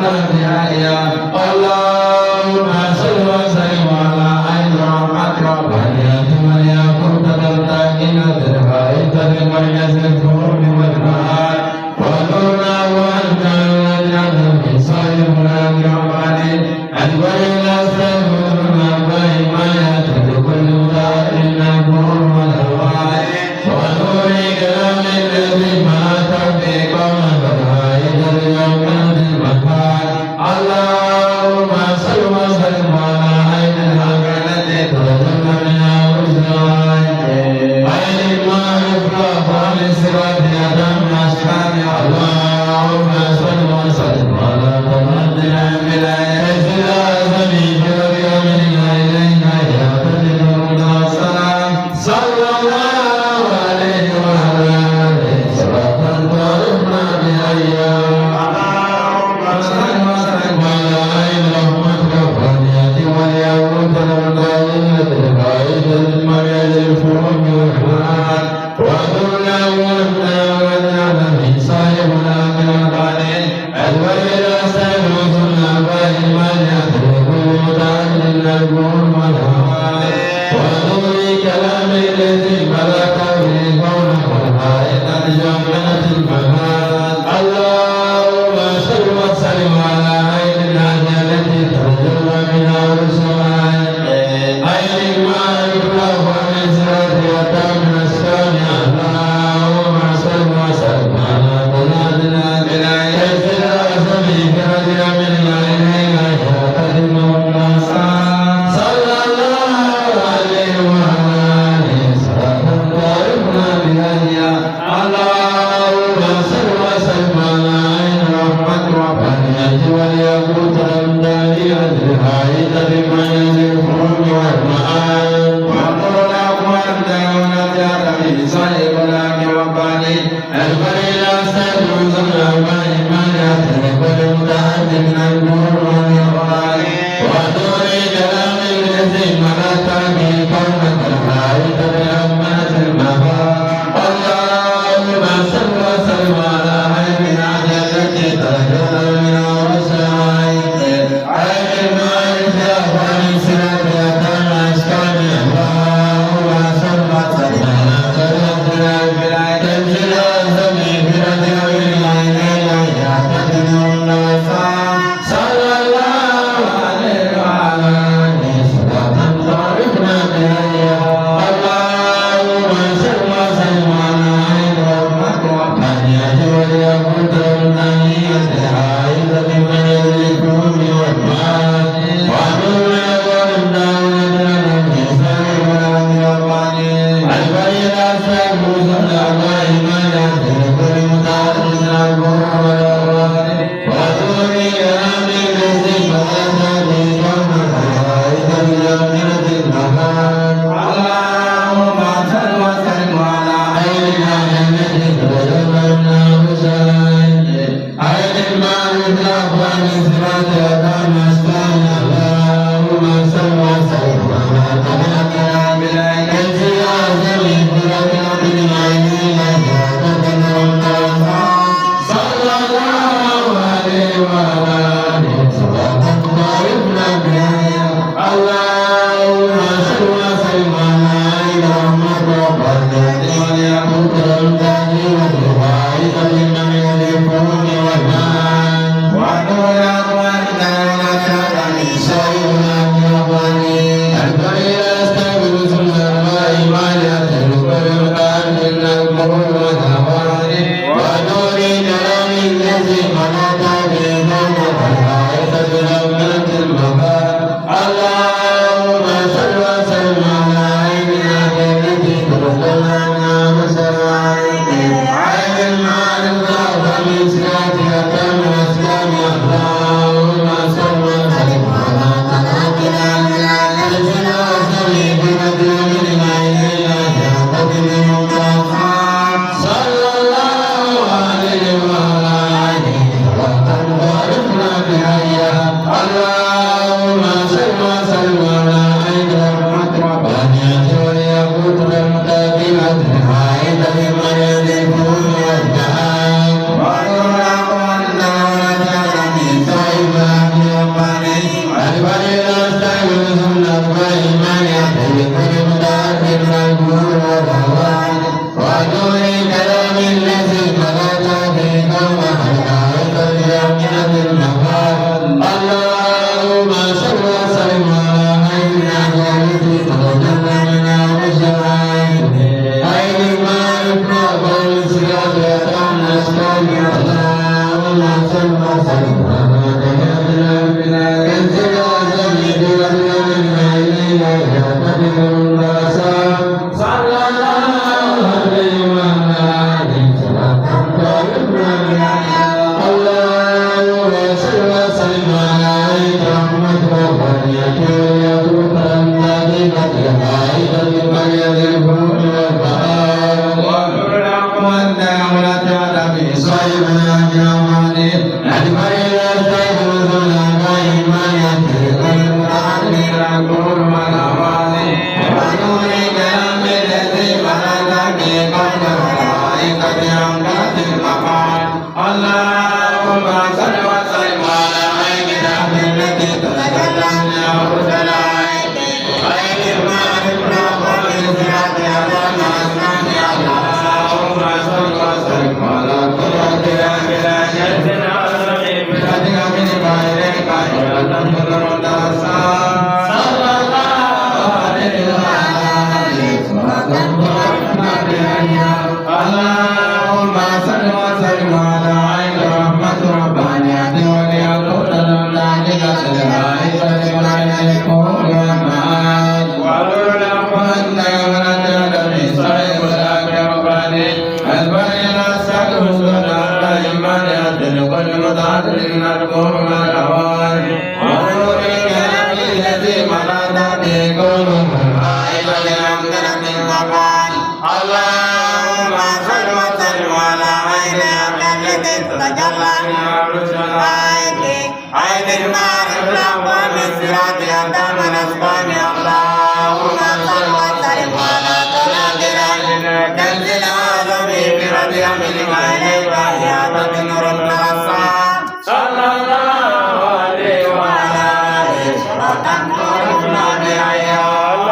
تعرفنا بها إياه. اللهم صل وسلم على عين رحمة ربانية والياقوت الداكنة الغائطة المركز الفروع والمعاد ونورنا وأنت الذي صاحبنا برحمته الولي اللهم صل وسلم على عين الحق التي تتجلى منها رسل عين ما يفرح عن الصراط أدم أشكال. اللهم صل وسلم على تمدنا بلا إلينا يا السلام صلى الله عليه وعلى آله صلاة تعرفنا بها. اللهم صل وسلم على عين رحمة ربانية والياقوت الدائمة الغائبة المريض الفروع والحال وذرنا ولنا ولنا من صاحبنا من القليل الولي الأسد وصلنا بإيمان كل متعلم القول والهوى ونور كلام الذي ملك به قولك والحائط الجنة المهاد. اللهم صل وسلم على عين الهدى التي تتجلى منها رسول عين ما يفرح من سرتها من السامع. اللهم صل وسلم على بلادنا بلا يزل أسمي فرجنا من إلينا يا قدم الناس صلى الله عليه وعلى آله صلاة تعرفنا بها. اللهم صل وسلم على عين رحمة ربانية والياقوت الأمدانية الحائطة بميز الفروع والمعاد ونورنا وأنت من صاحبنا رباني الفريد أستاذ كل متعد من النور والإقرار ونور كلام الذي ملك به كونك الحائط بأمانة المفاد. اللهم صل وسلم على عين التي تتجلى من رسائل عين ما يخاف من سنة أتم أشكال. اللهم صل وسلم على سيدنا بلا تنزل أزمي في صلى الله عليه وعلى آله صلاة تعرفنا بها. اللهم صل وسلم على عين رحمة ربانية والياقوت الدانية الحائطة من الكون والمال ونور ولنا من البريد أسلم صلى الله كل متعلم القرآن ونور كلام الذي ملك به كونك الحائطة بجنة المكان. اللهم صل وسلم على عين التي تتجلى منها رسائل عين ما يطلق عن صراط أدم أسكان. اللهم صل وسلم على طلعتنا بلا كنز أعظم فرقنا بالعينين صلى الله عليه وعلى آله صلاة تعرفنا بها. اللهم صل وسلم على عين رحمة ربانية والياقوت الدانية الغائطة من الفروع والمال ونورنا وأنت المقام. اللهم صل وسلم على عين التي تتجلى منها وجهك عين المعرفة والسيادة الأسلام. اللهم صل وسلم على صلى الله عليه وعلى اللهم صل وسلم على عين رحمة ربانية اللهم صل وسلم على عين التي تتجلى منها رسلك عين المعرفة والإدراك اللهم صل وسلم على قدرة بلا جد عظيم بلدك من غيرك يا تنظر صلى الله عليه وآله اللهم صل وسلم على عين رحمة ربانية وليقول الملائكة وعلى الأقوال ولد صاحب الأكبر البين السعد لكل متعدل الكون والأوان ونور الكلام الذي ملأت به كونه اللهم صل وسلم على عين التي تتجلى عين المعرفة والصراط أقدام الأسباب. اللهم صل وسلم على طلعة كنز الأعظم برد أمرك إليك يا نور الترصع صلى الله عليه وعلى آله صلاة تعرفنا بها.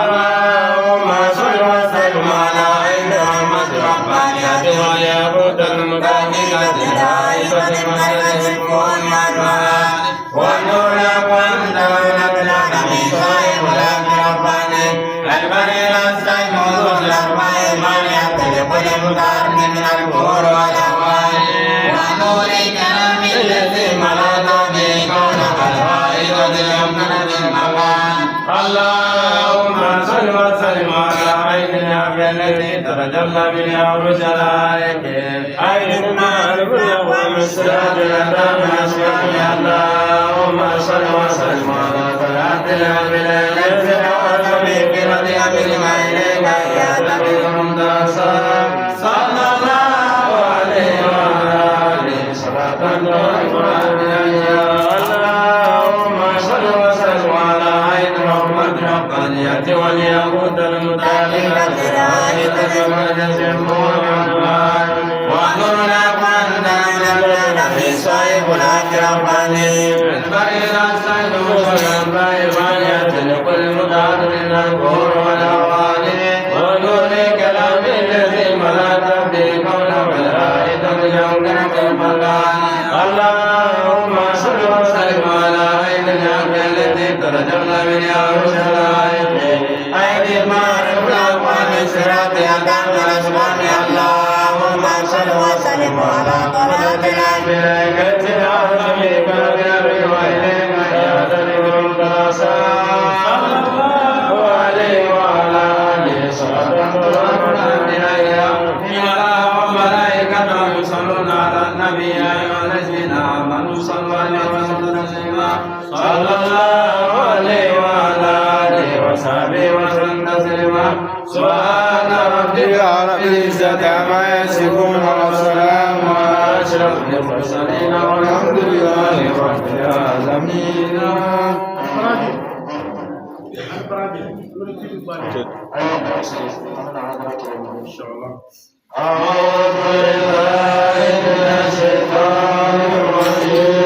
اللهم صل وسلم على عين رحمة ربانية والياقوت المتعلقة العائشة المركز الكون والمال والنور الأقوام دولة العالمين صاحب الأمر رباني البري الأسلم موضوع الأربع المانية لكل متعرض من الكور والأهوال ونور الكلام الذي ملأت به كونك الغائبة الأمنة المكان. اللهم صل وسلم على عين النعم التي تتجلى منها رسلك عين المعرفة والمسرات الأدام الأسلام. اللهم صل وسلم على طلعة العبد الذي إليك يا صلى الله عليه وعلى آله صلاة اللهم صل وسلم على عين رحمة ربانية والياقوت المتعلقة ونورنا في صاحب الأكرم البريد السيد لكل متعدد الكور والأواني ونور كلام الذي ملأت به قوله والآية الجنة المكان. اللهم صل وسلم على عين الحق التي تتجلى منها رسلك عين المعرفة والصراط أقدام الأسباب. اللهم صل وسلم على طلعة الملائكة الأعظم وإليك يا صلى الله عليه وعلى آله صلاة وملائكته يصلون على النبي يا أيها الذين آمنوا صلوا عليه وسلموا تسليما. صلى الله عليه وعلى آله وصحبه وسلم تسليما. سبحان ربك رب العزة عما يصفون وسلام على أشرف المرسلين والحمد لله رب العالمين. أعوذ بالله من الشيطان الرجيم.